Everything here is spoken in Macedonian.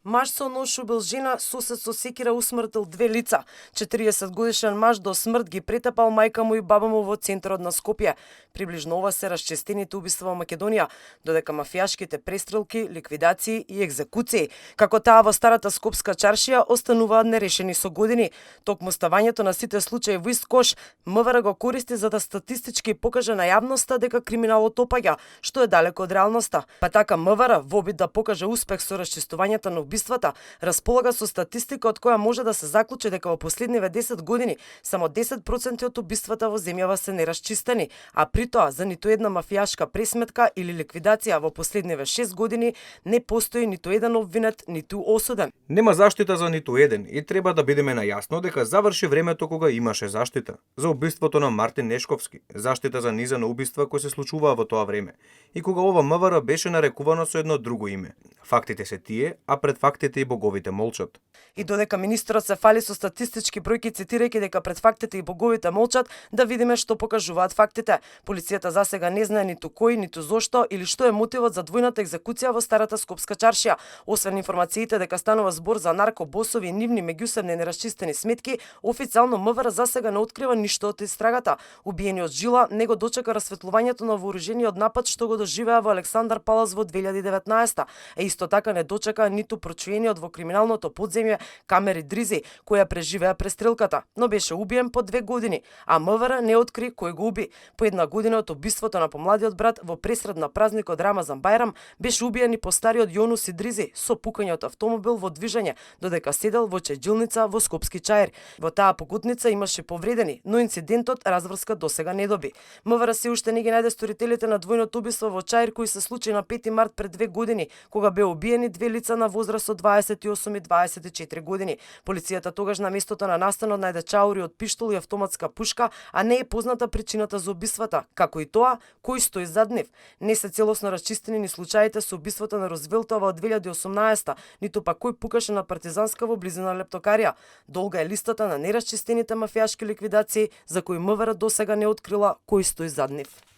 Маж со нож убил жена, сосед со секира усмртил две лица. 40-годишен маж до смрт ги претапал мајка му и баба му во центарот на Скопје. Приближно ова се расчестените убиства во Македонија, додека мафијашките престрелки, ликвидации и екзекуции, како таа во старата скопска чаршија, остануваат нерешени со години. Токму ставањето на сите случаи во ист кош, МВР го користи за да статистички покаже на јавноста дека криминалот опаѓа, што е далеко од реалноста. Па така МВР, во обид да покаже успех со расчистувањето на убиствата, располага со статистика од која може да се заклучи дека во последниве 10 години само 10% од убиствата во земјава се нерасчистени, а при тоа за ниту една мафијашка пресметка или ликвидација во последниве 6 години не постои ниту еден обвинет, ниту осуден. Нема заштита за ниту еден и треба да бидеме најасно дека заврши времето кога имаше заштита. За убиството на Мартин Нешковски, заштита за низа на убиства кои се случуваа во тоа време и кога ова МВР беше нарекувано со едно друго име. Фактите се тие, а пред фактите и боговите молчат. И додека министерот се фали со статистички бројки цитирајќи дека пред фактите и боговите молчат, да видиме што покажуваат фактите. Полицијата засега не знае ниту кој, ниту зошто или што е мотивот за двојната екзекуција во старата скопска чаршија. Освен информациите дека станува збор за наркобосови и нивни меѓусебни нерасчистени сметки, официјално МВР засега не открива ништо од истрагата. Убиениот Жила не го дочека расветлувањето на вооружениот напад што го доживеа во Александар Палас во 2019, а исто така не дочека ниту прочуениот во криминалното подземје Камери Дризи, која преживеа престрелката, но беше убиен по 2 години, а МВР не откри кој го уби. По една година од убиството на помладиот брат во пресред на празникот Рамазан Бајрам беше убиен и постариот Јонус Идризи со пукање од автомобил во движење, додека седел во чеџилница во Скопски Чаир. Во таа покутница имаше повредени, но инцидентот разврска досега не доби. МВР се уште не ги најде сторителите на двојното убиство во Чаир кои се случи на 5 март пред 2 години, кога беа убиени две лица на возраст од 28 и 24 години. Полицијата тогаш на местото на настанот најде чаури од пиштол и автоматска пушка, а не е позната причината за убиствата, како и тоа кој стои зад нив. Не се целосно расчистени ни случаите со убиството на Розвелтова од 2018, ниту па кој пукаше на партизанска во близина Лептокарија. Долга е листата на нерасчистените мафијашки ликвидации за кои МВР досега не открила кој стои зад нив.